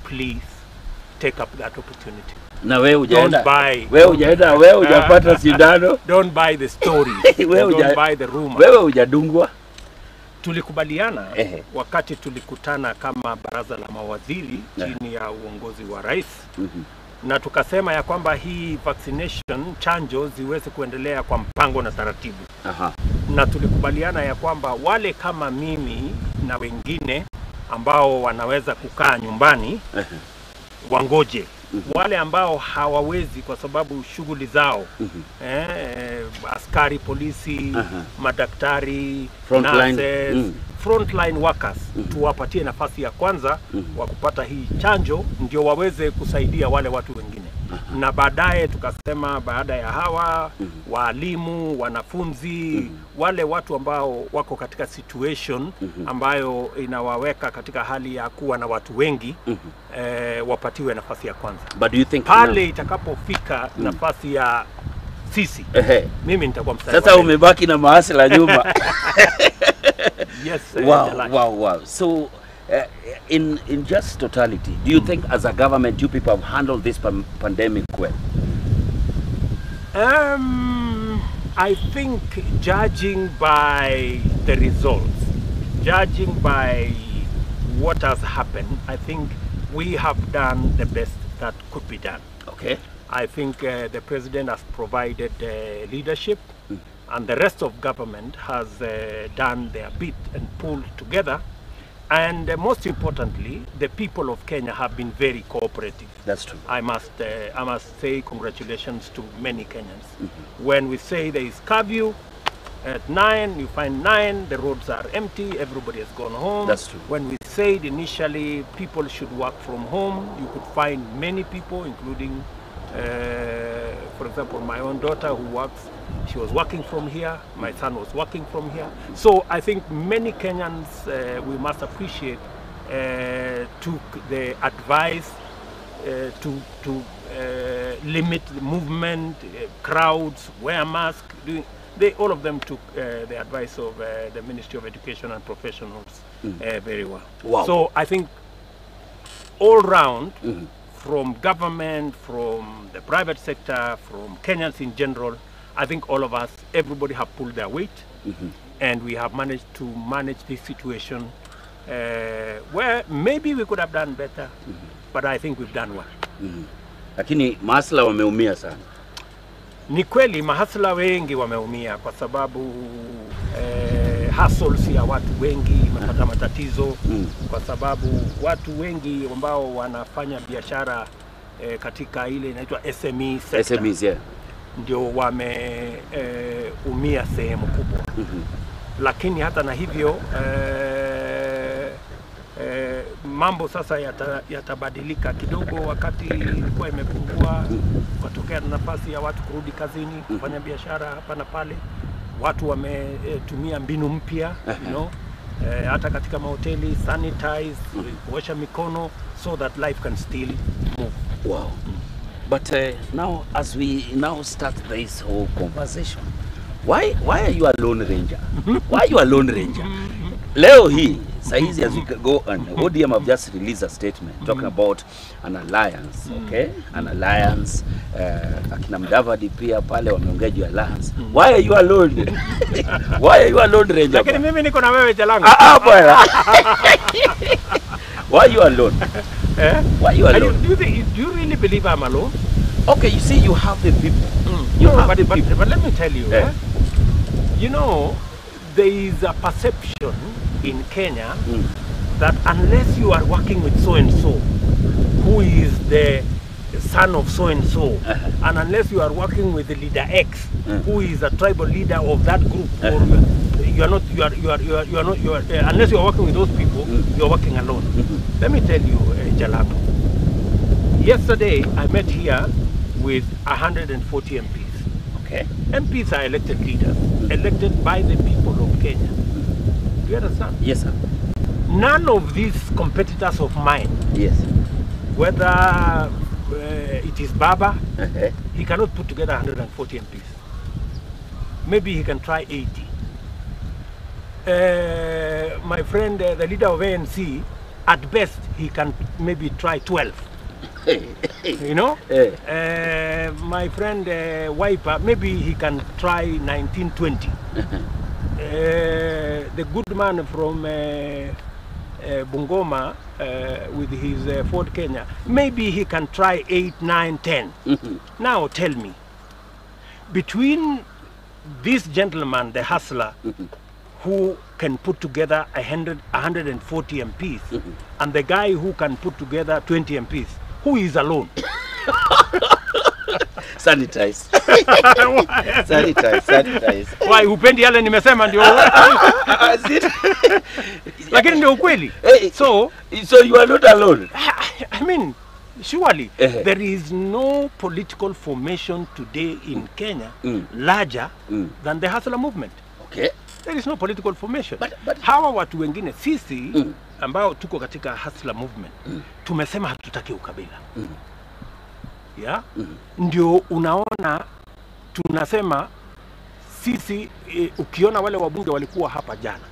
Please take up that opportunity. Na wewe hujaenda. Don't buy. Wewe hujaenda, wewe hujapata sindano. Don't buy the stories. Don't buy the rumors. Wewe hujadungwa. Tulikubaliana wakati tulikutana kama baraza la mawaziri chini ya uongozi wa rais. Na tukasema ya kwamba hii vaccination, chanjo ziweze kuendelea kwa mpango na taratibu. Na tulikubaliana ya kwamba wale kama mimi na wengine ambao wanaweza kukaa nyumbani wangoje. Wale ambao hawawezi kwa sababu shughuli zao, askari, polisi, madaktari, nurses, frontline workers, tuwapatie nafasi ya kwanza wa kupata hii chanjo ndio waweze kusaidia wale watu wengine. Na baadaye tukasema baada ya hawa walimu, wanafunzi, wale watu ambao wako katika situation ambayo inawaweka katika hali ya kuwa na watu wengi, wapatiwe nafasi ya kwanza. But do you think pale itakapofika nafasi ya sisi, mimi nitakuwa mstari. Sasa umebaki na maasila nyuma. Yes. Wow. So in just totality, do you think as a government you people have handled this pandemic well? I think judging by the results, judging by what has happened, I think we have done the best that could be done. Okay. I think the president has provided leadership, and the rest of government has done their bit and pulled together. And most importantly, the people of Kenya have been very cooperative. That's true. I must say congratulations to many Kenyans. When we say there is curfew at 9, you find 9, the roads are empty, everybody has gone home. That's true. When we said initially people should work from home, you could find many people, including, for example, my own daughter who works, she was working from here, my son was working from here. So I think many Kenyans, we must appreciate, took the advice to limit the movement, crowds, wear mask. All of them took the advice of the Ministry of Education and professionals very well. Wow. So I think all round, from government, from the private sector, from Kenyans in general, I think all of us, everybody have pulled their weight, and we have managed to manage this situation where maybe we could have done better, but I think we've done well. Lakini mahasla wameumia sana. Ni kweli mahasla wengi wameumia kwa sababu hustles ya watu wengi imepata matatizo, kwa sababu watu wengi ambao wanafanya biashara katika ile inaitwa SME sector. SMEs, yeah. Ndio wameumia sehemu kubwa. Lakini hata na hivyo mambo sasa yatabadilika kidogo. Wakati ilikuwa imepungua, kutokea nafasi ya watu kurudi kazini, kufanya biashara hapa na pale. Watu wametumia mbinu mpya, you know, hata katika mahoteli, sanitize, kuosha mikono, so that life can still move. Wow. But now, as we now start this whole conversation, why are you a lone ranger? Why are you a lone ranger? Leo hii, saizi as we go on, ODM have just released a statement talking about an alliance, okay? An alliance, akina Mudavadi pia pale wameongea juu alliance. Why are you alone? Why are you a lone ranger? Lakini mimi niko na wewe Jalango. Ah, bwana. Why are you alone? Eh? Why are you alone? Do you really believe I'm alone? Okay, you see, you have the people. You have the people. But let me tell you, you know, there is a perception in Kenya that unless you are working with so-and-so, who is the son of so-and-so, and unless you are working with the leader X, who is a tribal leader of that group, or you are not, unless you are working with those people, you are working alone. Let me tell you, Jalango, yesterday I met here with 140 MPs. Okay. MPs are elected leaders, elected by the people of Kenya. Do you understand? Yes, sir. None of these competitors of mine, yes, whether it is Baba, he cannot put together 140 MPs. Maybe he can try 80. My friend, the leader of ANC, At best he can maybe try 12. You know? My friend Wiper, maybe he can try 19, 20. The good man from Bungoma with his Ford Kenya, maybe he can try 8, 9, 10. Now tell me, between this gentleman, the hustler, who can put together 140 MPs, and the guy who can put together 20 MPs, who is alone? Sanitize. Sanitize, sanitize. Why, upendi yale nimesema ndio. Lakini ndio ukweli. So you are not alone. I mean, surely there is no political formation today in Kenya larger than the hustler movement. Okay. There is no political formation. But hawa watu wengine sisi ambao tuko katika hustler movement tumesema hatutaki ukabila. Yeah? Ndio unaona tunasema sisi ukiona wale wabunge walikuwa hapa jana.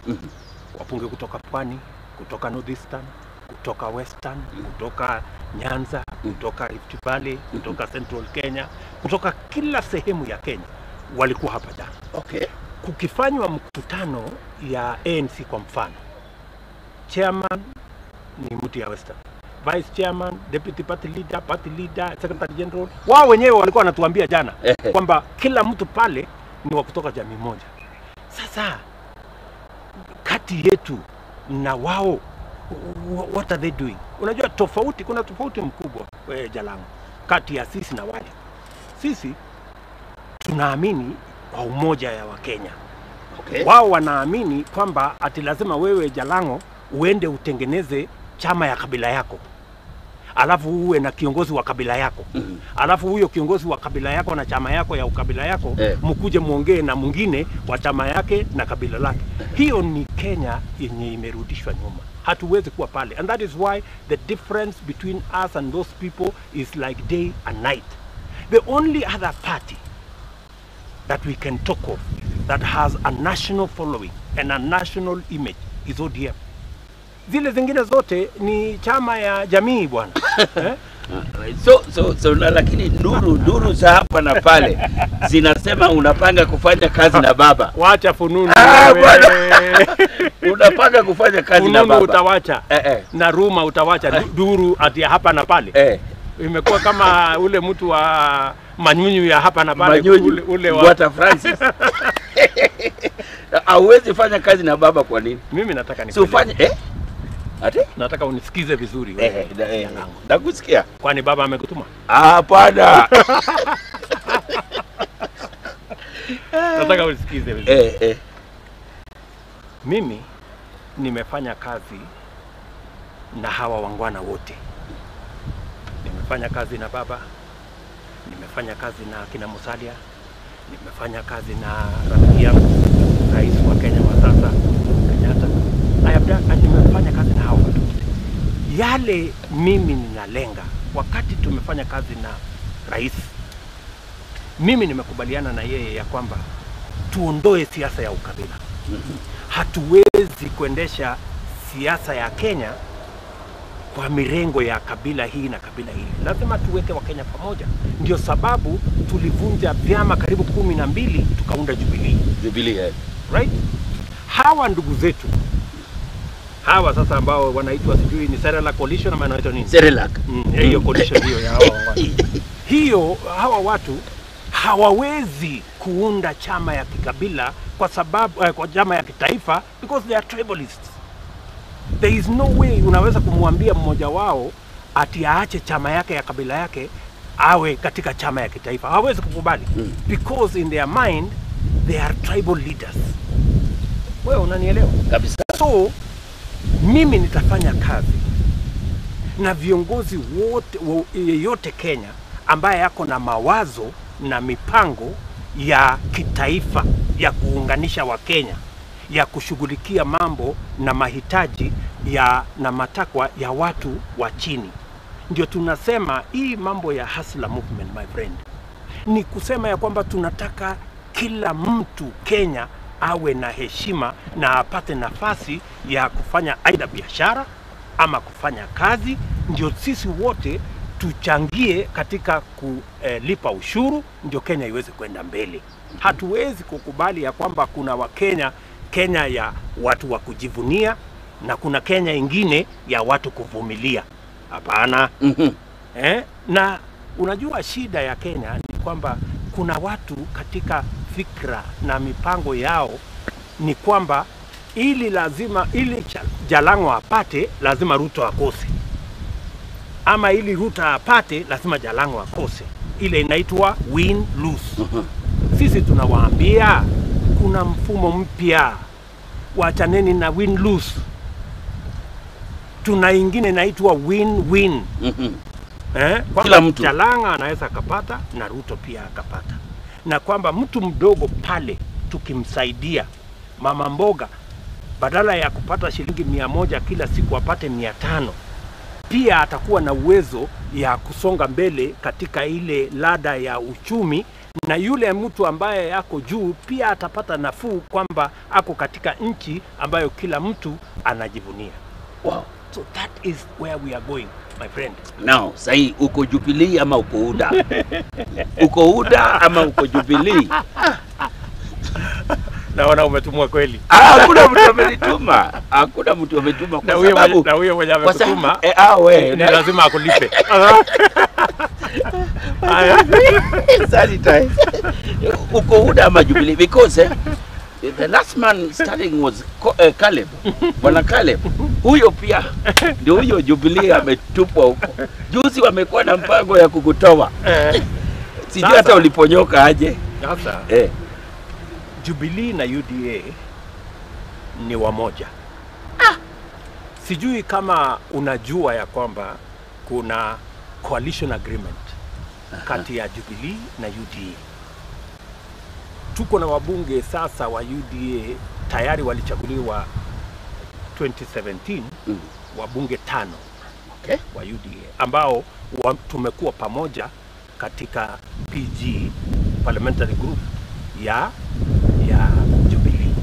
Wabunge kutoka Pwani, kutoka Northeastern, kutoka Western, kutoka Nyanza, kutoka Rift Valley, kutoka Central Kenya, kutoka kila sehemu ya Kenya walikuwa hapa jana. Okay. Kukifanywa mkutano ya ANC kwa mfano, chairman ni mtu ya Western, vice chairman, deputy party leader, secretary general, wao wenyewe walikuwa wanatuambia jana kwamba kila mtu pale ni wa kutoka jamii moja. Sasa kati yetu na wao, what are they doing? Unajua tofauti, kuna tofauti mkubwa Jalango kati ya sisi na wale. Sisi tunaamini kwa umoja ya Wakenya. Okay. Wao wanaamini kwamba ati lazima wewe Jalango uende utengeneze chama ya kabila yako, alafu uwe na kiongozi wa kabila yako. Alafu huyo kiongozi wa kabila yako na chama yako ya ukabila yako mkuje muongee na mwingine wa chama yake na kabila lake. Hiyo ni Kenya yenye imerudishwa nyuma. Hatuwezi kuwa pale. And that is why the difference between us and those people is like day and night. The only other party that we can talk of that has a national following and a national image is ODM. Zile zingine zote ni chama ya jamii bwana. So lakini duru za hapa na pale zinasema unapanga kufanya kazi na baba. Wacha fununu. Unapanga kufanya kazi na baba. Fununu utawacha. Na ruma utawacha. Duru ati hapa na pale. Imekuwa kama ule mtu wa manyunyu ya hapa na pale, ule wa Walter Francis. Hauwezi fanya kazi na baba kwa nini? Mimi nataka ni. So ufanye Ati? Nataka unisikize vizuri. Nakusikia. Kwani baba amekutuma? Hapana. Nataka unisikize vizuri. Mimi nimefanya kazi na hawa wangwana wote. Nimefanya kazi na baba, nimefanya kazi na kina Musalia, nimefanya kazi na rafiki yangu rais wa Kenya wa sasa Kenyatta. Nimefanya kazi na hawa watu wote. Yale mimi ninalenga wakati tumefanya kazi na rais, mimi nimekubaliana na yeye ya kwamba tuondoe siasa ya ukabila. Hatuwezi kuendesha siasa ya Kenya kwa mirengo ya kabila hii na kabila hili. Lazima tuweke Wakenya pamoja. Ndio sababu tulivunja vyama karibu 12 tukaunda Jubilee. Jubilee, right? Hawa ndugu zetu hawa sasa ambao wanaitwa sijui ni Serelak Coalition ama wanaitwa nini? Serelak. Hiyo coalition hiyo ya hawa watu. Hiyo hawa watu hawawezi kuunda chama ya kikabila kwa sababu kwa chama ya kitaifa because they are tribalists. There is no way unaweza kumwambia mmoja wao ati aache chama yake ya kabila yake awe katika chama ya kitaifa. Hawezi kukubali. Because in their mind they are tribal leaders. Wewe unanielewa? Kabisa. So mimi nitafanya kazi na viongozi wote yeyote Kenya ambaye yako na mawazo na mipango ya kitaifa ya kuunganisha Wakenya, ya kushughulikia mambo na mahitaji ya na matakwa ya watu wa chini. Ndio tunasema hii mambo ya hustler movement, my friend, ni kusema ya kwamba tunataka kila mtu Kenya awe na heshima na apate nafasi ya kufanya aidha biashara ama kufanya kazi, ndio sisi wote tuchangie katika kulipa ushuru, ndio Kenya iweze kwenda mbele. Hatuwezi kukubali ya kwamba kuna Wakenya, Kenya ya watu wa kujivunia na kuna Kenya ingine ya watu kuvumilia. Hapana. Na unajua shida ya Kenya ni kwamba kuna watu katika fikra na mipango yao ni kwamba ili Jalango apate lazima Ruto akose, ama ili Ruto apate lazima Jalango akose. Ile inaitwa win lose. Sisi tunawaambia kuna mfumo mpya, waachaneni na win lose. Tuna ingine inaitwa win win. Kwamba Jalango anaweza akapata na Ruto pia akapata, na kwamba mtu mdogo pale tukimsaidia, mama mboga badala ya kupata shilingi 100 kila siku apate 500, pia atakuwa na uwezo ya kusonga mbele katika ile lada ya uchumi, na yule mtu ambaye ako juu pia atapata nafuu kwamba ako katika nchi ambayo kila mtu anajivunia. Wow. So that is where we are going, my friend. Now, sahi uko Jubilee ama uko UDA? Uko UDA ama uko Jubilee? Naona umetumwa kweli. Hakuna mtu amenituma. Hakuna mtu ametuma kwa sababu na huyo mwenye amekutuma we ni lazima akulipe. Sanitize. Uko UDA ama Jubilee, because the last man standing was Caleb. Bwana Caleb. Huyo pia ndio huyo Jubilee ametupwa huko. Juzi wamekuwa na mpango ya kukutoa. Sijui hata uliponyoka aje. Sasa Jubilee na UDA ni wamoja. Sijui kama unajua ya kwamba kuna coalition agreement kati ya Jubilee na UDA. Tuko na wabunge sasa wa UDA tayari walichaguliwa 2017, wabunge 5 wa UDA ambao tumekuwa pamoja katika PG, Parliamentary Group ya Jubilee.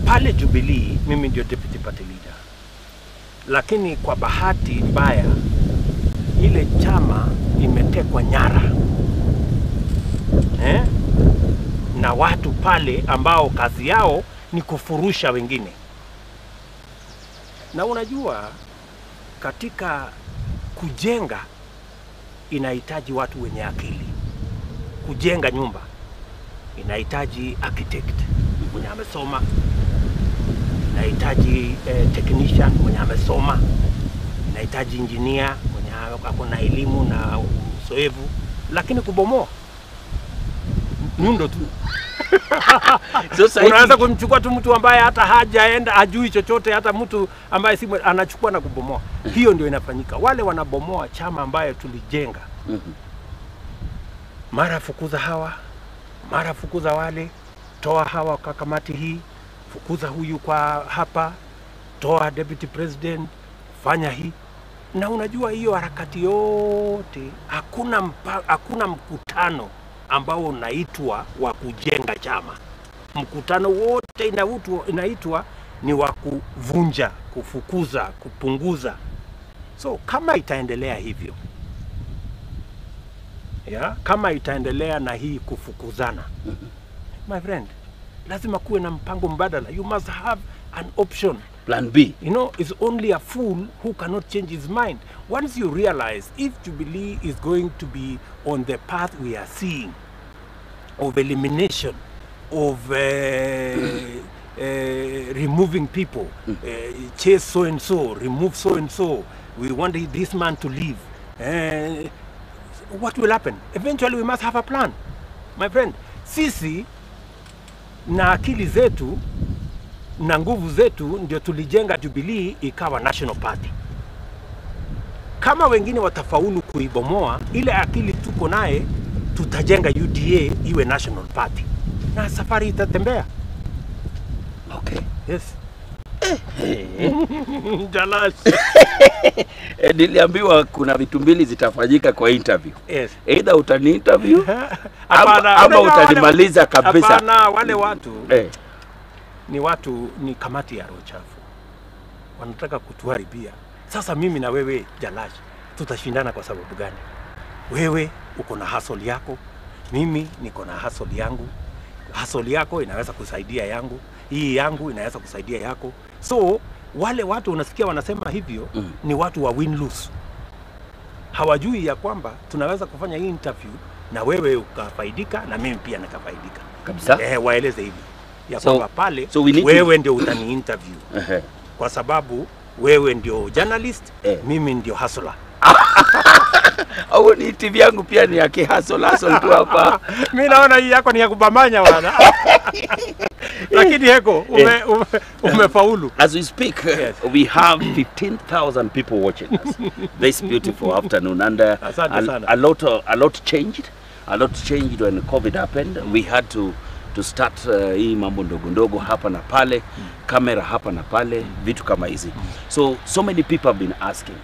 Pale Jubilee mimi ndio deputy party leader, lakini kwa bahati mbaya ile chama imetekwa nyara na watu pale ambao kazi yao ni kufurusha wengine. Na unajua katika kujenga inahitaji watu wenye akili. Kujenga nyumba inahitaji architect mwenye amesoma, inahitaji technician mwenye amesoma, inahitaji engineer mwenye ako na elimu na uzoefu, lakini kubomoa nyundo tu. Sasa unaweza kumchukua tu mtu ambaye hata hajaenda, hajui chochote, hata mtu ambaye si anachukua na kubomoa. Hiyo ndio inafanyika. Wale wanabomoa chama ambayo tulijenga. Mara fukuza hawa, mara fukuza wale, toa hawa kwa kamati hii, fukuza huyu kwa hapa, toa deputy president, fanya hii. Na unajua hiyo harakati yote, hakuna mkutano ambao unaitwa wa kujenga chama. Mkutano wote inaitwa ni wa kuvunja, kufukuza, kupunguza. So kama itaendelea hivyo, kama itaendelea na hii kufukuzana, my friend, lazima kuwe na mpango mbadala. You must have an option. Plan B. You know, it's only a fool who cannot change his mind. Once you realize if Jubilee is going to be on the path we are seeing of elimination, of removing people, chase so and so, remove so and so, we want this man to leave. What will happen? Eventually we must have a plan. My friend, sisi na akili zetu na nguvu zetu ndio tulijenga Jubilee ikawa national party. Kama wengine watafaulu kuibomoa, ile akili tuko naye tutajenga UDA iwe national party. Na safari itatembea. Okay. Yes. Jalash. Niliambiwa kuna vitu mbili zitafanyika kwa interview. Yes. Either utani interview ama utanimaliza kabisa. Hapana, wale watu ni watu, ni kamati ya roho chafu. wanataka kutuharibia. Sasa mimi na wewe Jalash tutashindana kwa sababu gani? Wewe uko na hustle yako, mimi niko na hustle yangu. Hustle yako inaweza kusaidia yangu, hii yangu inaweza kusaidia yako. So wale watu unasikia wanasema hivyo ni watu wa win lose. Hawajui ya kwamba tunaweza kufanya hii interview na wewe ukafaidika na mimi pia nikafaidika. Kabisa. Waeleze hivi ya kwamba pale so we need wewe ndio utani interview. Kwa sababu wewe ndio journalist, mimi ndio hustler. Au ni TV yangu pia ni ya kihustle hustle tu hapa. Mimi naona hii yako ni ya kubamanya bwana. Lakini heko umefaulu. As we speak, yes, we have 15,000 people watching us this beautiful afternoon, and a lot changed. A lot changed when COVID happened. We had to start hii mambo ndogo ndogo hapa na pale, kamera hapa na pale, vitu kama hizi. So many people have been asking,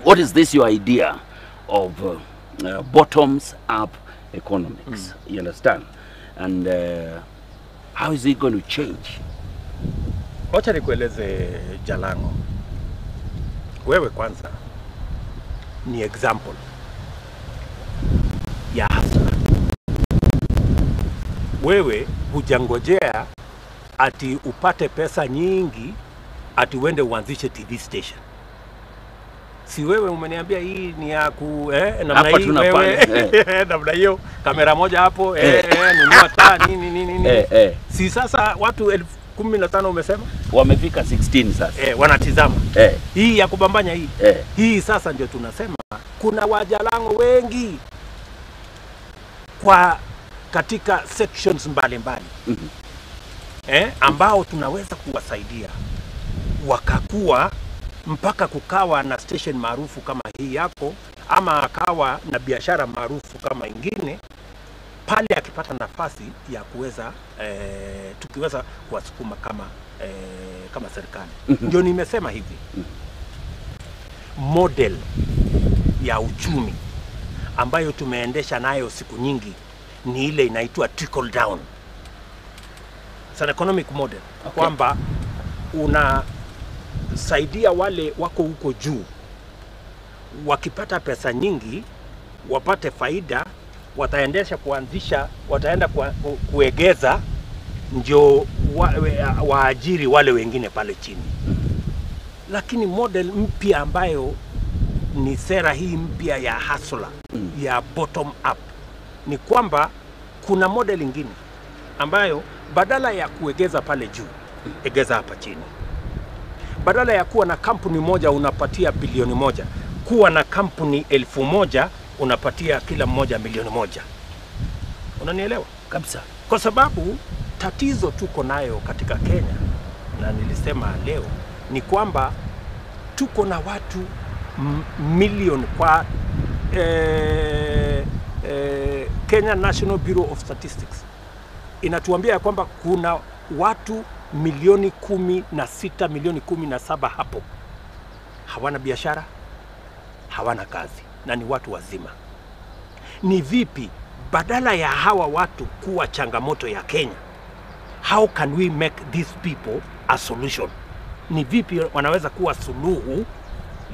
what is this your idea of bottoms up economics? You understand? And how is it going to change? Wacha nikueleze Jalango. Wewe kwanza ni example ya hustler. Wewe hujangojea ati upate pesa nyingi ati uende uanzishe TV station. Si wewe umeniambia hii ni ya ku namna hii wewe namna hiyo kamera moja hapo nunua taa nini nini nini. Si sasa watu 15,000 umesema wamefika 16 sasa. Wanatizama. Hii ya kubambanya hii. Hii sasa ndio tunasema kuna wajalango wengi kwa katika sections mbalimbali. Ambao tunaweza kuwasaidia wakakua mpaka kukawa na station maarufu kama hii yako, ama akawa na biashara maarufu kama ingine, pale akipata nafasi ya kuweza tukiweza kuwasukuma kama kama serikali. Ndio nimesema hivi, model ya uchumi ambayo tumeendesha nayo siku nyingi ni ile inaitwa trickle down. It's an economic model. Okay. Kwamba unasaidia wale wako huko juu, wakipata pesa nyingi wapate faida, wataendesha kuanzisha, wataenda kuegeza ndio waajiri wale wengine pale chini. Lakini model mpya ambayo ni sera hii mpya ya hustler, ya bottom up, ni kwamba kuna model ingine ambayo badala ya kuegeza pale juu, egeza hapa chini. Badala ya kuwa na kampuni moja unapatia bilioni 1, kuwa na kampuni 1,000 unapatia kila mmoja milioni 1. Unanielewa? Kabisa. Kwa sababu tatizo tuko nayo katika Kenya, na nilisema leo, ni kwamba tuko na watu milioni kwa Kenya National Bureau of Statistics inatuambia kwamba kuna watu milioni 16, milioni 17 hapo hawana biashara, hawana kazi, na ni watu wazima. Ni vipi badala ya hawa watu kuwa changamoto ya Kenya, how can we make these people a solution? Ni vipi wanaweza kuwa suluhu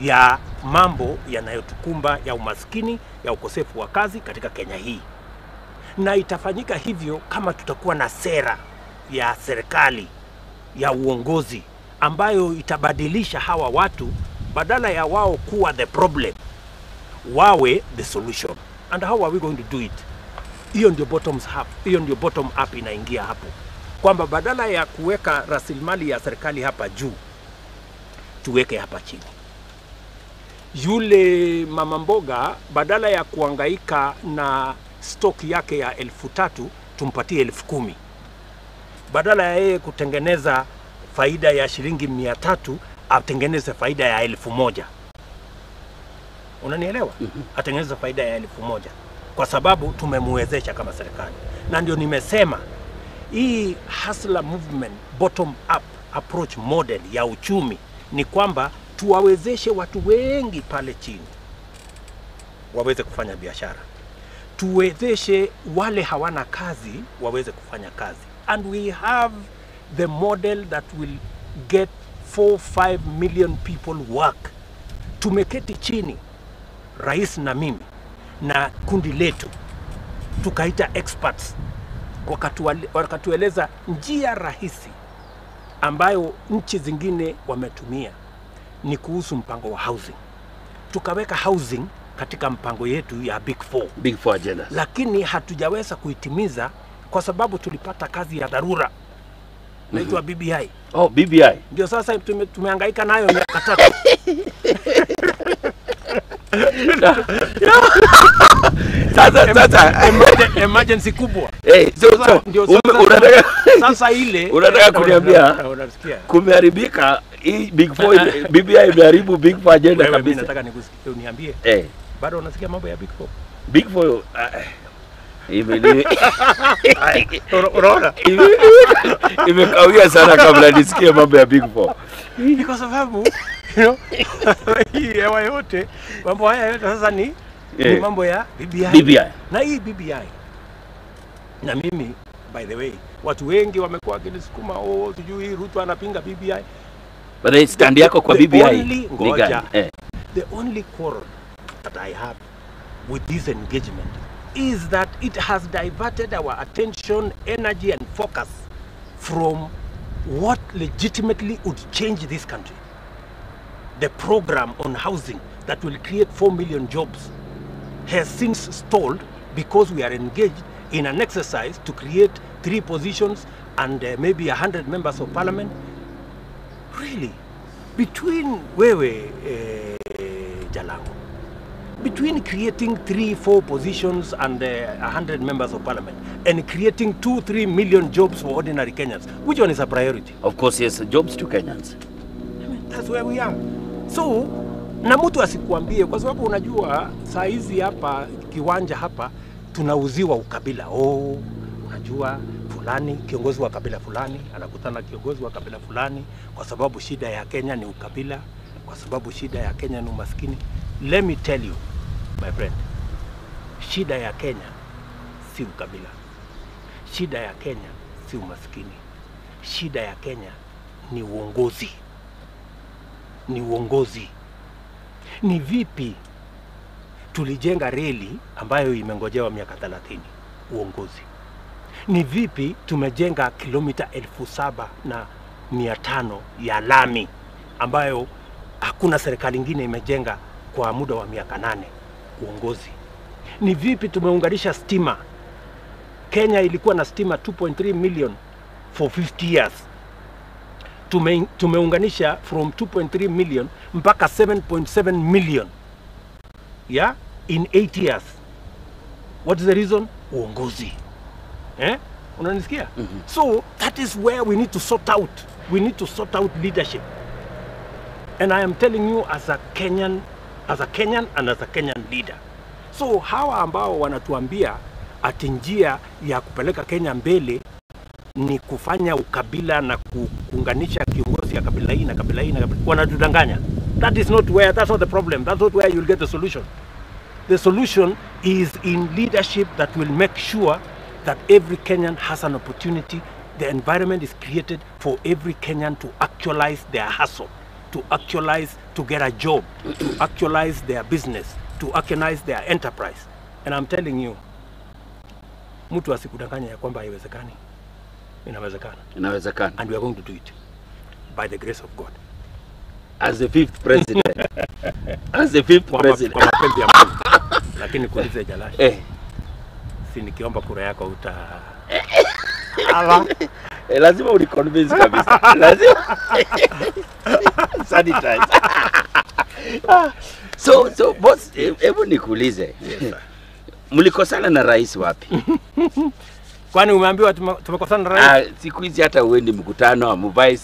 ya mambo yanayotukumba ya umaskini, ya ukosefu wa kazi katika Kenya hii? Na itafanyika hivyo kama tutakuwa na sera ya serikali ya uongozi ambayo itabadilisha hawa watu, badala ya wao kuwa the problem, wawe the solution. And how are we going to do it? Hiyo ndio bottoms up, hiyo ndio bottom up inaingia hapo, kwamba badala ya kuweka rasilimali ya serikali hapa juu, tuweke hapa chini. Yule mama mboga badala ya kuangaika na stock yake ya 3,000 tumpatie 10,000. Badala ya yeye kutengeneza faida ya shilingi 300, atengeneze faida ya 1,000. Unanielewa? Atengeneze faida ya 1,000 kwa sababu tumemwezesha kama serikali. Na ndio nimesema hii hustler movement bottom up approach model ya uchumi ni kwamba tuwawezeshe watu wengi pale chini waweze kufanya biashara, tuwezeshe wale hawana kazi waweze kufanya kazi. And we have the model that will get 4-5 million people work. Tumeketi chini, rais na mimi na kundi letu, tukaita experts wakatueleza njia rahisi ambayo nchi zingine wametumia ni kuhusu mpango wa housing. Tukaweka housing katika mpango yetu ya Big Four. Big Four agenda. Lakini hatujaweza kuitimiza kwa sababu tulipata kazi ya dharura. Inaitwa BBI. Oh, BBI. Ndio sasa tumehangaika nayo miaka 3. Sasa emergency kubwa. So ndio sasa ile unataka kuniambia kumeharibika hii Big Four, BBI imeharibu Big Four agenda kabisa. Mimi nataka nikusikie uniambie. Bado unasikia mambo ya Big Four? Big Four imekawia sana kabla nisikie mambo ya Big Four. Ni kwa sababu you know, hii hewa yote, mambo haya yote sasa ni mambo ya BBI. BBI. Na hii BBI. Na mimi, by the way, watu wengi wamekuwa wakinisukuma, oh, sijui Ruto anapinga BBI. But the stand yako kwa BBI ni gani? The only quarrel that I have with this engagement is that it has diverted our attention, energy and focus from what legitimately would change this country. The program on housing that will create 4 million jobs has since stalled because we are engaged in an exercise to create 3 positions and maybe 100 members of parliament. Really, between wewe Jalango, between creating 3-4 positions and 100 members of parliament and creating 2-3 million jobs for ordinary Kenyans, which one is a priority? Of course, yes, jobs to Kenyans. I mean, that's where we are. So, na mtu asikuambie kwa sababu unajua saa hizi hapa kiwanja hapa tunauziwa ukabila. Oh, unajua fulani kiongozi wa kabila fulani anakutana kiongozi wa kabila fulani kwa sababu shida ya Kenya ni ukabila, kwa sababu shida ya Kenya ni umaskini. Let me tell you, my friend, shida ya Kenya si ukabila. Shida ya Kenya si umaskini. Shida ya Kenya ni uongozi. Ni uongozi. Ni vipi tulijenga reli ambayo imengojewa miaka 30? Uongozi. Ni vipi tumejenga kilomita 7,500 ya lami ambayo hakuna serikali nyingine imejenga kwa muda wa miaka 8? Uongozi. Ni vipi tumeunganisha stima? Kenya ilikuwa na stima 2.3 million for 50 years. Tumeunganisha from 2.3 million mpaka 7.7 million, yeah, in 8 years. What is the reason? Uongozi. Unanisikia? So that is where we need to sort out. We need to sort out leadership. And I am telling you as a Kenyan, and as a Kenyan leader. So hawa ambao wanatuambia ati njia ya kupeleka Kenya mbele ni kufanya ukabila na kuunganisha kiongozi ya kabila hii na kabila hii na kabila, wanatudanganya. That is not where, that's not the problem. That's not where you'll get the solution. The solution is in leadership that will make sure that every Kenyan has an opportunity. The environment is created for every Kenyan to actualize their hustle, to actualize, to get a job, to actualize their business, to actualize their enterprise. And I'm telling you, mtu asikudanganya ya kwamba haiwezekani. Inawezekana. Inawezekana. And we are going to do it by the grace of God. As the 5th president. As the 5th president. Kwa mapenzi ya Mungu. Lakini kuulize Jalash. Si nikiomba kura yako uta Ala. Lazima uniconvince kabisa. Lazima. Sanitize. So boss, hebu nikuulize. Yes, sir. Mlikosana na rais wapi? Kwani umeambiwa tumekosana na rais? Siku hizi hata uendi mkutano, amuvai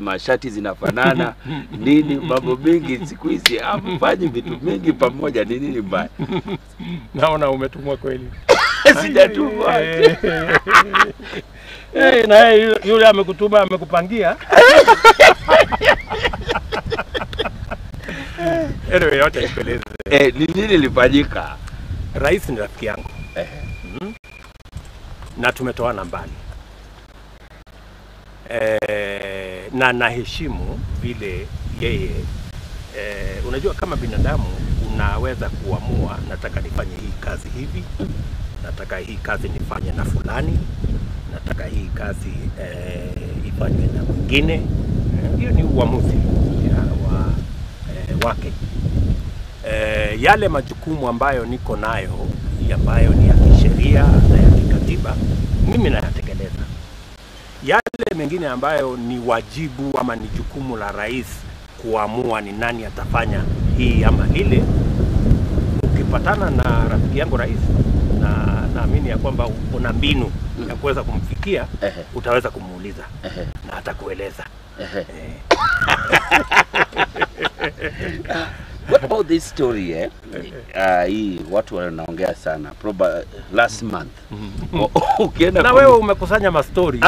mashati zinafanana, nini mambo mengi siku hizi amfanyi vitu mingi pamoja, ni nini mbaya? Naona umetumwa kweli. Sijatumwa. Na yule amekutuma, amekupangia. Anyway, yote nikueleze. Ni nini lilifanyika? Rais ni rafiki yangu. Na tumetoana mbali. Na naheshimu vile yeye, unajua kama binadamu unaweza kuamua nataka nifanye hii kazi hivi, nataka hii kazi nifanye na fulani, nataka hii kazi ifanywe na mwingine. Hiyo ni uamuzi wake. Yale majukumu ambayo niko nayo, ambayo ni ya kisheria na ya kikatiba, mimi nayatekeleza. Yale mengine ambayo ni wajibu ama ni jukumu la rais kuamua ni nani atafanya hii ama lile, ukipatana na rafiki yangu rais, na naamini ya kwamba una mbinu ya kuweza kumfikia, utaweza kumuuliza na atakueleza. What about this story hii watu wanaongea sana last month. Ukienda na wewe umekusanya mastori.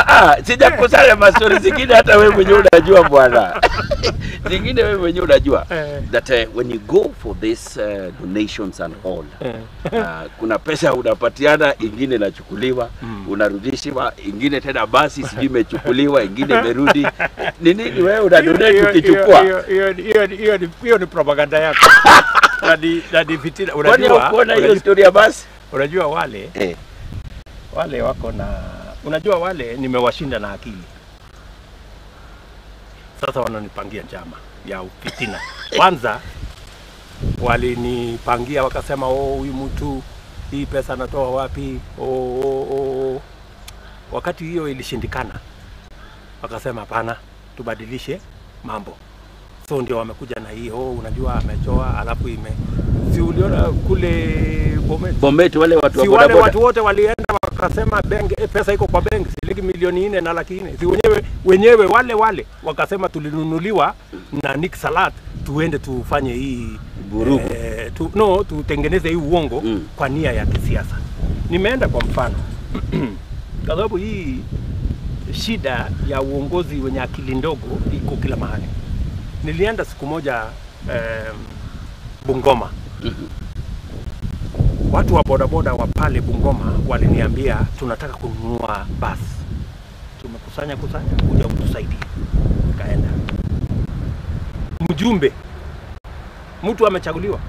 Sijakusanya mastori zingine, hata wewe mwenyewe unajua bwana. Zingine wewe mwenyewe unajua that when you go for this donations and all, kuna pesa unapatiana, ingine inachukuliwa, unarudishiwa, ingine tena basi sijui imechukuliwa, ingine imerudi. Ni nini wewe una donate ukichukua? Hiyo ni propaganda yako. Na ni fitina. Unajua hiyo story ya basi? Unajua wale wale wako na, unajua wale nimewashinda na akili. Sasa wananipangia njama ya fitina. Kwanza walinipangia wakasema, oh, huyu mtu hii pesa anatoa wapi? Oh. Wakati hiyo ilishindikana, wakasema hapana, tubadilishe mambo. So ndio wamekuja na hii, oh, unajua amechoa, alafu ime, si uliona kule Bomet? Bomet wale watu wa bodaboda. Si wale watu wote walienda wakasema bank, pesa iko kwa bank shilingi 4,400,000. Si wenyewe wale wakasema tulinunuliwa na Nick Salat, tuende tufanye hii burugu. Tutengeneze hii uongo kwa nia ya kisiasa. Nimeenda kwa mfano kwa sababu hii shida ya uongozi wenye akili ndogo iko kila mahali. Nilienda siku moja Bungoma. Watu wa bodaboda wa pale Bungoma waliniambia tunataka kununua basi. Tumekusanya kuja utusaidie. Nikaenda. Mjumbe, mtu amechaguliwa,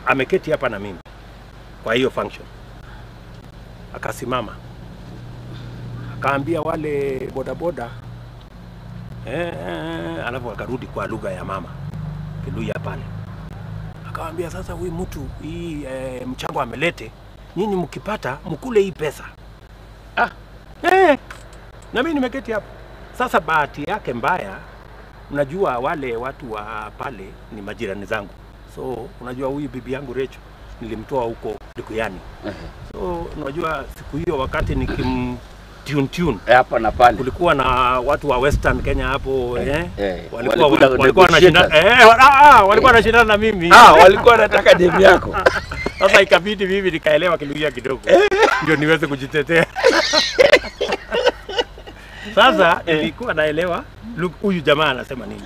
ameketi hapa na mimi kwa hiyo function. Akasimama. Akaambia wale bodaboda, alafu akarudi kwa lugha ya mama Kiluya pale. Akawaambia sasa huyu mtu hii mchango amelete, nyinyi mkipata mkule hii pesa. Na mimi nimeketi hapo. Sasa bahati yake mbaya, unajua wale watu wa pale ni majirani zangu. So unajua huyu bibi yangu Rachel nilimtoa huko Likuyani. So unajua siku hiyo wakati nikim tune hapa na pale, kulikuwa na watu wa Western Kenya hapo, walikuwa wanashindana, walikuwa wanashindana na mimi. Walikuwa wanataka demu yako. Sasa ikabidi mimi nikaelewa Kiluya kidogo ndio niweze kujitetea. Sasa nilikuwa naelewa huyu jamaa anasema nini.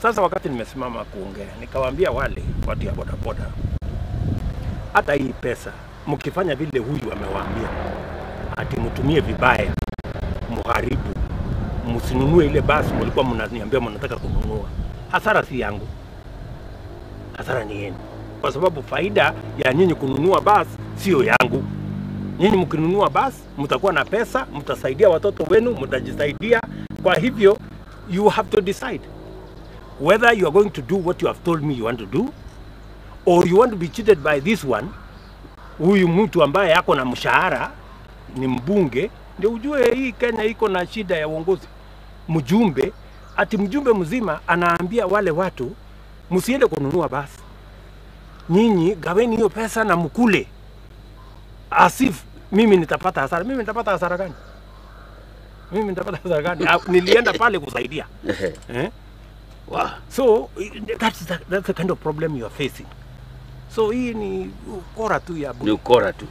Sasa wakati nimesimama kuongea, nikawaambia wale watu ya bodaboda, hata hii pesa mkifanya vile huyu amewaambia, ati mtumie vibaya, muharibu, msinunue ile basi mlikuwa mnaniambia mnataka kununua, hasara si yangu, hasara ni yenu. Kwa sababu faida ya nyinyi kununua basi sio yangu. Nyinyi mkinunua basi mtakuwa na pesa, mtasaidia watoto wenu, mtajisaidia. Kwa hivyo you have to decide whether you are going to do what you have told me you want to do, or you want to be cheated by this one. Huyu mtu ambaye yako na mshahara ni mbunge, ndio ujue hii Kenya iko na shida ya uongozi. Mjumbe, ati mjumbe mzima anaambia wale watu msiende kununua basi, nyinyi gaweni hiyo pesa na mkule, asif mimi nitapata hasara. Mimi nitapata hasara gani? Mimi nitapata hasara gani? Nilienda pale kusaidia. Wow. So that's the kind of problem you are facing. So hii ni ukora tu ya ni ukora tu.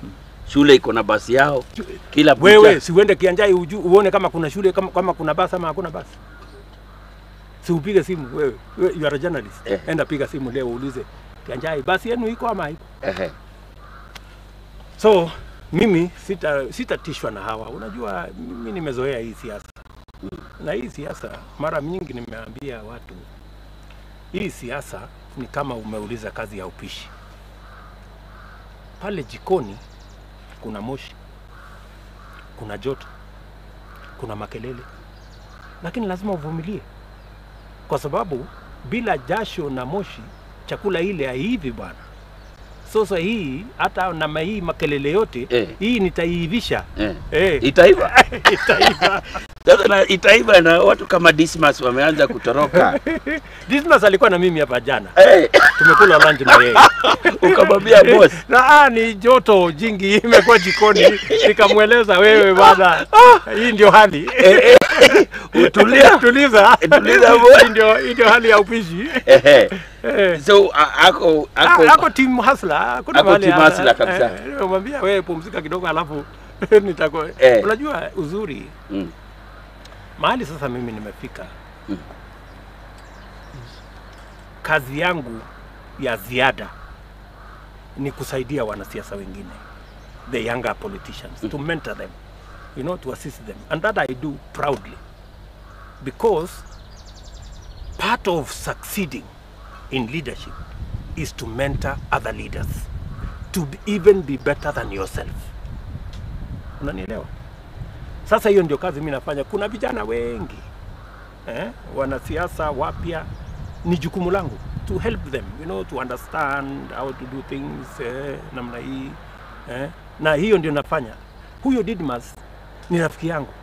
Shule iko na basi yao. Kila wewe si uende Kianjai uone kama kuna shule, kama kuna basi ama hakuna basi. Si upige simu wewe, you are a journalist. Enda piga simu leo uulize Kianjai basi yenu iko ama haiko. So mimi sitatishwa na hawa. Unajua mimi nimezoea hii siasa. Na hii siasa mara nyingi nimeambia watu, hii siasa ni kama umeuliza kazi ya upishi. Pale jikoni kuna moshi, kuna joto, kuna makelele, lakini lazima uvumilie, kwa sababu bila jasho na moshi chakula ile haiivi bwana. Sasa hii hata na hii makelele yote hii nitaiivisha. Itaiva. Itaiva. Sasa na itaiva na watu kama Dismas wameanza kutoroka. Dismas alikuwa na mimi hapa jana. Tumekula lunch na yeye. Ukamwambia boss. Na ni joto jingi imekuwa jikoni. Nikamweleza wewe bwana, hii ndio hali. Utulia. Tuliza. Tuliza boss. Hii ndio hali ya upishi. So ako team hustler, hakuna ako mahali team hustler kabisa. Nimemwambia wewe pumzika kidogo alafu nitako. Unajua uzuri mahali sasa mimi nimefika. Kazi yangu ya ziada ni kusaidia wanasiasa wengine, the younger politicians, to mentor them, you know, to assist them, and that I do proudly, because part of succeeding in leadership is to mentor other leaders, to even be better than yourself. Unanielewa? Sasa hiyo ndio kazi mimi nafanya. Kuna vijana wengi wanasiasa wapya, ni jukumu langu to help them, you know, to understand how to do things namna hii na hiyo ndio nafanya. Huyo Didmas ni rafiki yangu,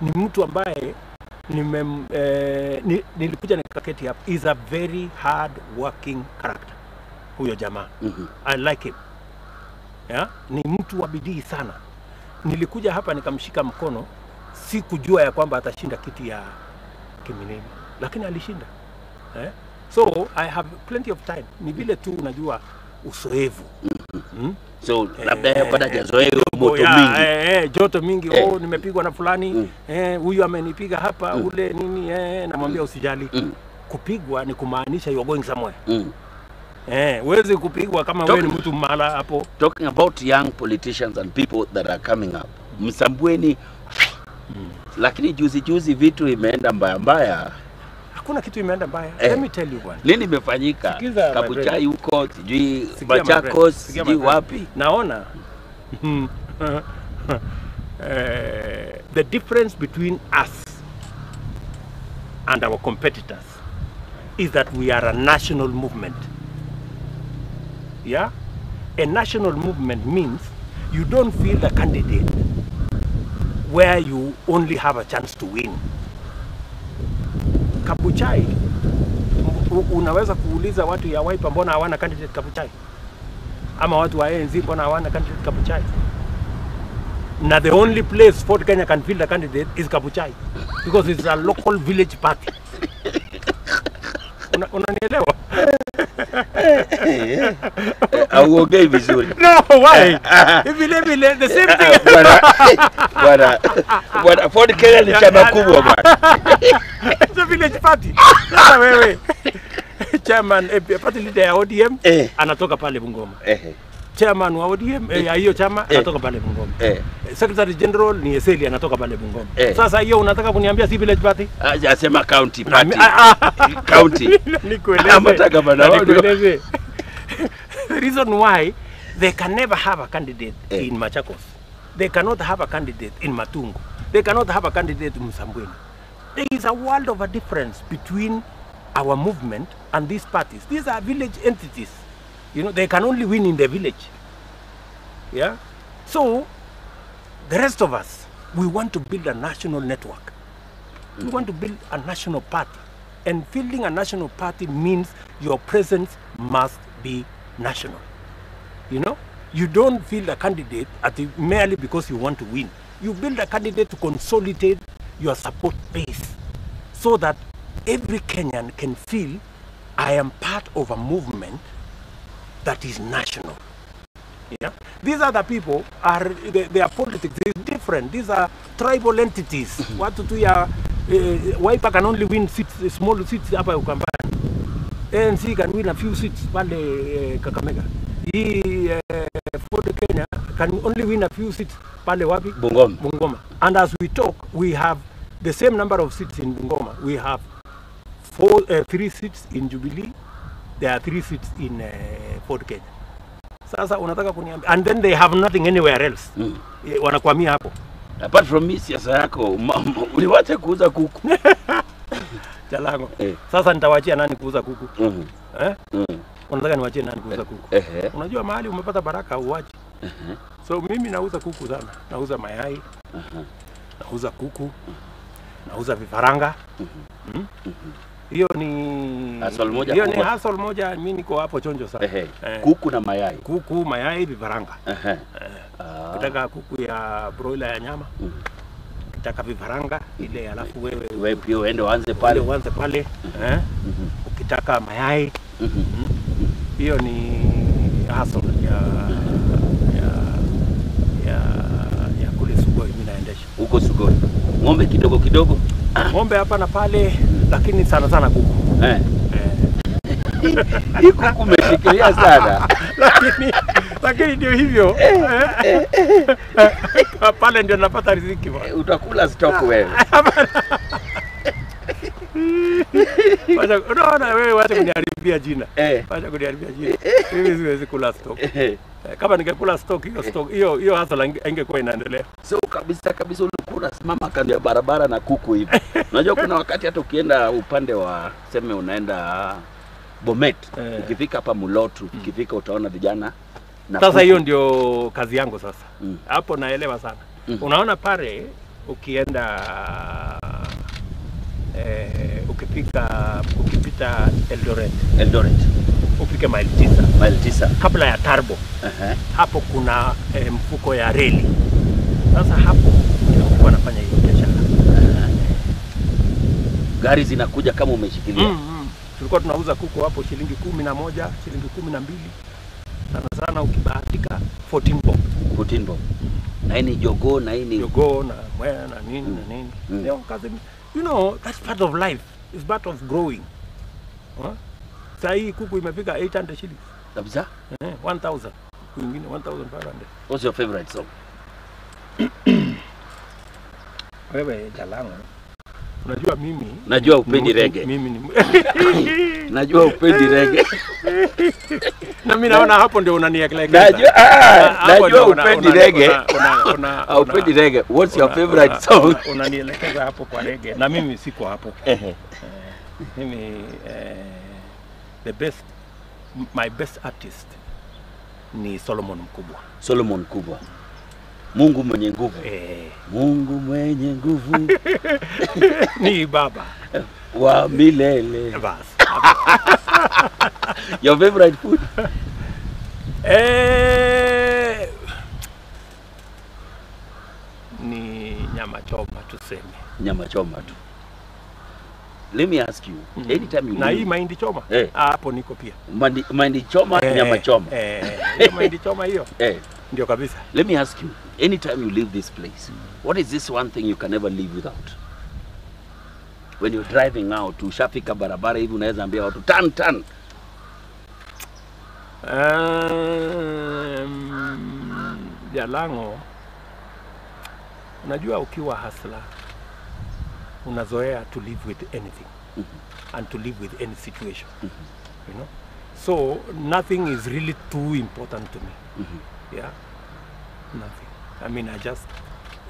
ni mtu ambaye nilikuja nikaketi hapa. Is a very hard working character huyo jamaa. I like him. Yeah? Ni mtu wa bidii sana. Nilikuja hapa nikamshika mkono, sikujua ya kwamba atashinda kiti ya Kiminini, lakini alishinda. So I have plenty of time. Ni vile tu unajua uzoefu. So labda baada ya zoeo moto mingi. Joto mingi, oh nimepigwa na fulani, huyu amenipiga hapa, ule nini, namwambia usijali. Kupigwa ni kumaanisha you are going somewhere. Huwezi kupigwa kama wewe ni mtu mala hapo. Talking about young politicians and people that are coming up. Msambweni lakini juzi juzi vitu imeenda mbaya mbaya. Hakuna kitu imeenda mbaya. Let me tell you one. Nini imefanyika? Kabuchai huko, sijui Machakos, sijui wapi. Naona the difference between us and our competitors is that we are a national movement. Yeah? A national movement means you don't field a candidate where you only have a chance to win. Kabuchai, unaweza kuuliza watu ya Wiper mbona hawana candidate Kabuchai? Ama watu wa ANC mbona hawana candidate Kabuchai? Na the only place Ford Kenya can field a candidate is Kabuchai, because it's a local village party. Unanielewa? Auongei vizuri. No, why? Vile vile the same thing. Bwana Ford Kenya ni chama kubwa bwana. It's a village party. Sasa wewe chairman party leader ya ODM anatoka pale Bungoma. Chairman wa ODM ya hiyo chama anatoka pale Bungoma. Secretary General ni Eseli anatoka pale Bungoma. Sasa hiyo unataka kuniambia si village party? Asema county party. County. Nikueleze. Nikueleze. The reason why they can never have a candidate in Machakos. They cannot have a candidate in Matungu. They cannot have a candidate in Msambweni. There is a world of a difference between our movement and these parties. These are village entities. You know, they can only win in the village. Yeah? So, the rest of us, we want to build a national network. We want to build a national party. And building a national party means your presence must be national. You know? You don't field a candidate merely because you want to win. You build a candidate to consolidate your support base so that every Kenyan can feel I am part of a movement that is national. Yeah? These other people are, their politics is different. These are tribal entities. Watu tu ya Wiper can only win seats, small seats hapa Ukambani. ANC can win a few seats pale Kakamega. Hii Ford Kenya can only win a few seats pale wapi? Bungoma. Bungoma. And as we talk, we have The same number of seats in Bungoma. We have 3 seats in Jubilee. There are 3 seats in Ford Kenya. Sasa unataka kuniambia, and then they have nothing anywhere else. Wanakwamia hapo. Apart from me, siasa yako, uliwacha kuuza kuku. Jalango. Sasa nitawachia nani kuuza kuku? Unataka niwachie nani kuuza kuku? Unajua mahali umepata baraka uache. So mimi nauza kuku sana. Nauza mayai. Nauza kuku. Nauza vifaranga. Hiyo ni hustle moja. Hiyo ni hustle moja, mimi niko hapo chonjo sana. Kuku na mayai. Kuku, mayai, vifaranga. Ukitaka kuku ya broiler ya nyama. Ukitaka vifaranga ile, alafu wewe pia uende uanze pale. Uanze pale. Ukitaka mayai. Hiyo ni hustle ya kule Sugoi mimi naendesha. Huko Sugoi. Ng'ombe kidogo kidogo. Ng'ombe hapa na pale, lakini sana sana kuku. Hii kuku umeshikilia sana. Lakini ndio hivyo. Pale ndio napata riziki bwana. Utakula stock wewe. Wacha, unaona wewe, wacha kuniharibia jina. Wacha kuniharibia jina. Mimi siwezi kula stock. Kama ningekula stock, hiyo stock hiyo hasa ingekuwa inaendelea. So kabisa kabisa ulikuwa unasimama kando ya barabara na kuku hivi. Unajua kuna wakati hata ukienda upande wa sema unaenda Bomet, ukifika hapa Mulotu, ukifika utaona vijana na sasa hiyo ndio kazi yangu sasa. Hapo naelewa sana. Unaona pale ukienda ukipita Eldoret. Eldoret. Ufike maili 9. Maili 9. Kabla ya Tarbo. Hapo kuna mfuko ya reli. Sasa hapo ndio wanafanya hiyo biashara. Gari zinakuja kama umeshikilia. Tulikuwa tunauza kuku hapo shilingi 11, shilingi 12. Sana sana ukibahatika 14 bob. 14 bob. Na hii ni jogoo, na hii ni jogoo na mwea na nini na nini. Leo kazi, you know, that's part of life. It's part of growing. Sasa hii kuku imefika 800 shillings. Kabisa? 1000. Kwingine 1500. What's your favorite song? Wewe Jalango. Unajua mimi najua upendi reggae. Mimi ni najua upendi reggae. Na mimi naona hapo ndio unanielekeza. Najua najua upendi reggae. Upendi reggae. What's your favorite song? Unanielekeza hapo kwa reggae. Na mimi siko hapo. Mimi the best, my best artist ni Solomon Mkubwa. Solomon Mkubwa. Mungu mwenye nguvu. Mungu mwenye nguvu. Ni baba wa milele. Bas. Your favorite food? Ni nyama choma tuseme. Nyama choma tu. Let me ask you, anytime you na hii mahindi choma? Hapo niko pia. Mahindi choma, nyama choma. Mahindi choma hiyo. Ndio kabisa. Let me ask you, anytime you leave this place, what is this one thing you can never live without? When you're driving out, ushafika barabara hivi unaweza ambia watu turn turn. Jalango, unajua ukiwa hustler unazoea to live with anything and to live with any situation. You know? So nothing is really too important to me. Yeah, nothing. I mean, I just,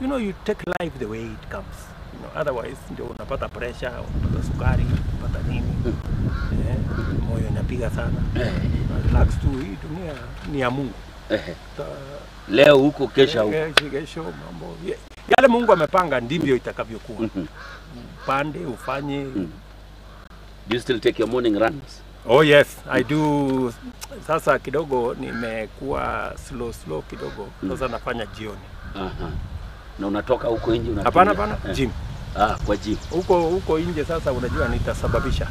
you know, you take life the way it comes. You know, otherwise, ndio unapata pressure, unapata sukari, unapata nini. Moyo inapiga sana. Relax tu, hii dunia ni ya Mungu. Leo huko, kesho huko. Kesho mambo. Yale Mungu amepanga ndivyo itakavyokuwa. Pande, ufanye. Do you still take your morning runs? Oh yes, I do. Sasa kidogo nimekuwa slow kidogo. Sasa nafanya jioni. Na unatoka huko nje unatumia? Hapana, hapana, gym. Kwa gym. Huko nje sasa unajua nitasababisha.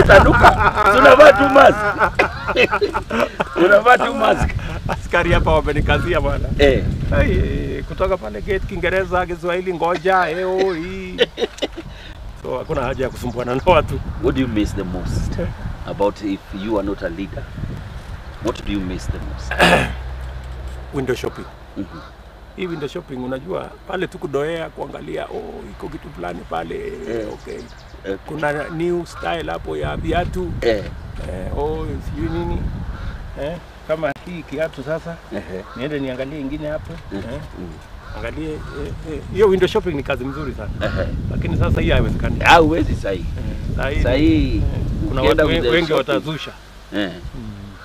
Utanuka. Unavaa tu mask. Unavaa tu mask. Askari hapa wamenikazia bwana. Kutoka pale gate Kiingereza, Kiswahili ngoja, hii. So hakuna haja ya kusumbuana na watu. What do you miss the most about if you are not a leader? What do you miss the most? Window shopping. Hii window shopping unajua pale tu kudoea kuangalia, oh, iko kitu fulani pale, okay. Kuna new style hapo ya viatu. Oh, sijui nini. Kama hii kiatu sasa, niende niangalie ingine hapo. Angalie hiyo window shopping ni kazi mzuri sana. Lakini sasa hii haiwezekani. Huwezi sahi. Sahi kuna watu wengi watazusha.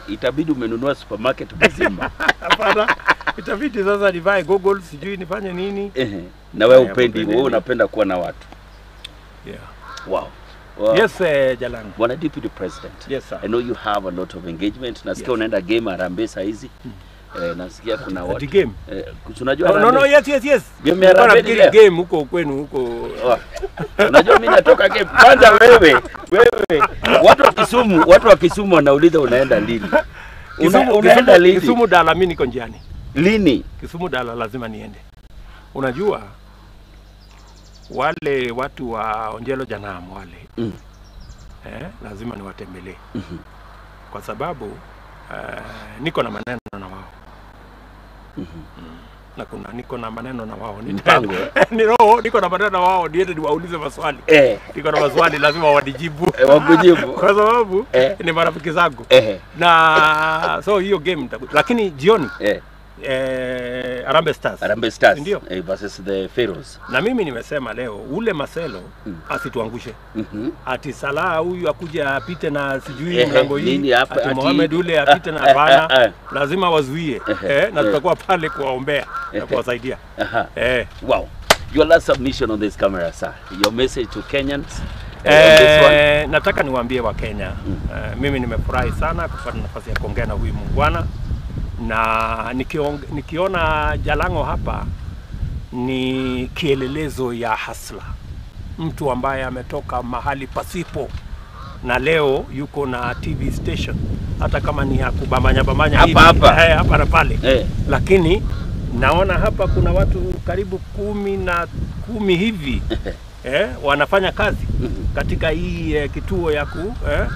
Itabidi umenunua supermarket mzima. Hapana. Itabidi sasa nivae Google, sijui nifanye nini. Na wewe upendi, wewe unapenda kuwa na watu. Yeah. Wow. Well, yes, Jalango. Bwana Deputy President. Yes, sir. I know you have a lot of engagement. Nasikia unaenda game Harambee saa hizi. Nasikia kuna watu. Game. Unajua no, yes, yes, yes. Game ya Harambee. Game huko kwenu huko. Unajua mimi natoka game. Kwanza wewe. Watu wa Kisumu wanauliza unaenda lini? Unaenda lini? Kisumu Dala mimi niko njiani. Lini? Kisumu Dala lazima niende. Unajua wale watu wa Onjelo Janam wale. Lazima niwatembelee. Kwa sababu niko na maneno na wao. Na kuna niko na maneno na wao. Mpango. Niko na maneno na wao, niende niwaulize maswali. Niko na maswali lazima wanijibu. Wakujibu. Kwa sababu ni marafiki zangu. Na so hiyo game lakini jioni Harambee Stars. Harambee Stars. Ndio. Versus the Pharaohs. Na mimi nimesema leo ule Marcelo asituangushe. Ati Salah huyu akuje apite na sijui mlango hii. Ati Mohamed ule apite na hapana. Lazima wazuie. Na tutakuwa pale kuwaombea na kuwasaidia. Wow. Your last submission on this camera, sir. Your message to Kenyans. Nataka niwaambie wa Kenya. Mimi nimefurahi sana kupata nafasi ya kuongea na huyu muungwana. Na nikiona Jalango hapa ni kielelezo ya hasla. Mtu ambaye ametoka mahali pasipo na leo yuko na TV station, hata kama ni ya kubamanya bamanya hivi hapa na pale. Lakini naona hapa kuna watu karibu 10 hivi wanafanya kazi katika hii kituo ya ku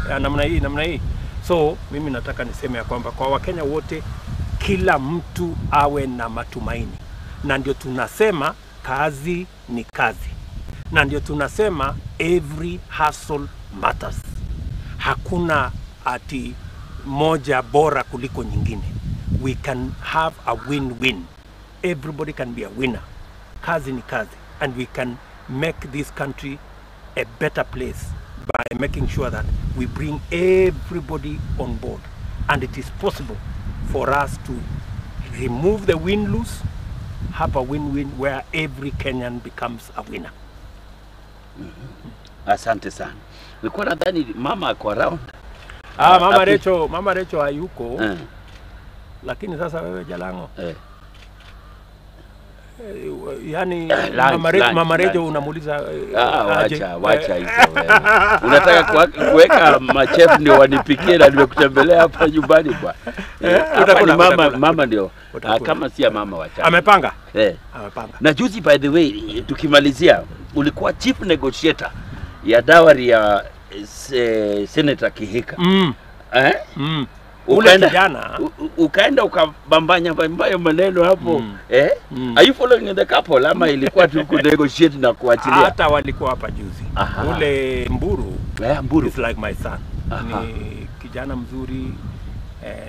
ya namna hii. So mimi nataka niseme ya kwamba kwa Wakenya wote, kila mtu awe na matumaini. Na ndio tunasema kazi ni kazi. Na ndio tunasema every hustle matters. Hakuna ati moja bora kuliko nyingine. We can have a win-win. Everybody can be a winner. Kazi ni kazi. And we can make this country a better place by making sure that we bring everybody on board. And it is possible for us to remove the win-lose, have a win-win where every Kenyan becomes a winner. Asante sana. Nilikuwa nadhani mama ako around. Mama Recho hayuko. Lakini sasa wewe Jalango. Yani Mama Recho unamuuliza wacha hizo wewe. Unataka kuweka machef ndio wanipikie na nimekutembelea hapa nyumbani bwana. Utakula mama ndio. Kama si ya mama wacha. Amepanga? Amepanga. Na juzi by the way tukimalizia ulikuwa chief negotiator ya dawari ya Senator Kihika. Ule kijana ukaenda ukabambanya bambayo maneno hapo. Are you following the couple ama ilikuwa tu ku negotiate na kuachilia? Hata walikuwa hapa juzi. Ule Mburu, Mburu is like my son. Ni kijana mzuri,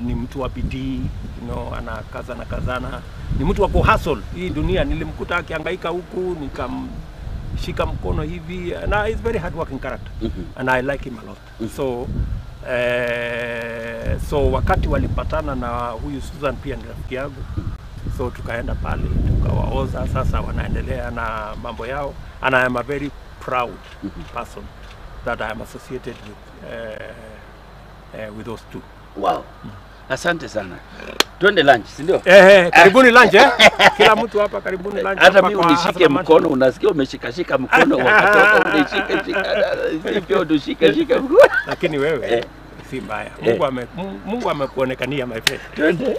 ni mtu wa bidii, you know, anakazana kazana. Ni mtu wa kuhustle hii dunia. Nilimkuta akihangaika huku, nikamshika mkono hivi, na he's very hard working character. And I like him a lot. So so wakati walipatana na huyu Susan pia ni rafiki yangu. So tukaenda pale tukawaoza, sasa wanaendelea na mambo yao, and I am a very proud person that I am associated with those two. Wow. Asante sana. Twende lunch, si ndio? Karibuni lunch Kila mtu hapa karibuni lunch. Hata mimi unishike mkono, unasikia umeshikashika mkono wakatoka unishike shika. Sivyo tushike shika mkono. Lakini wewe si mbaya. Mungu amekuonekania my friend. Twende.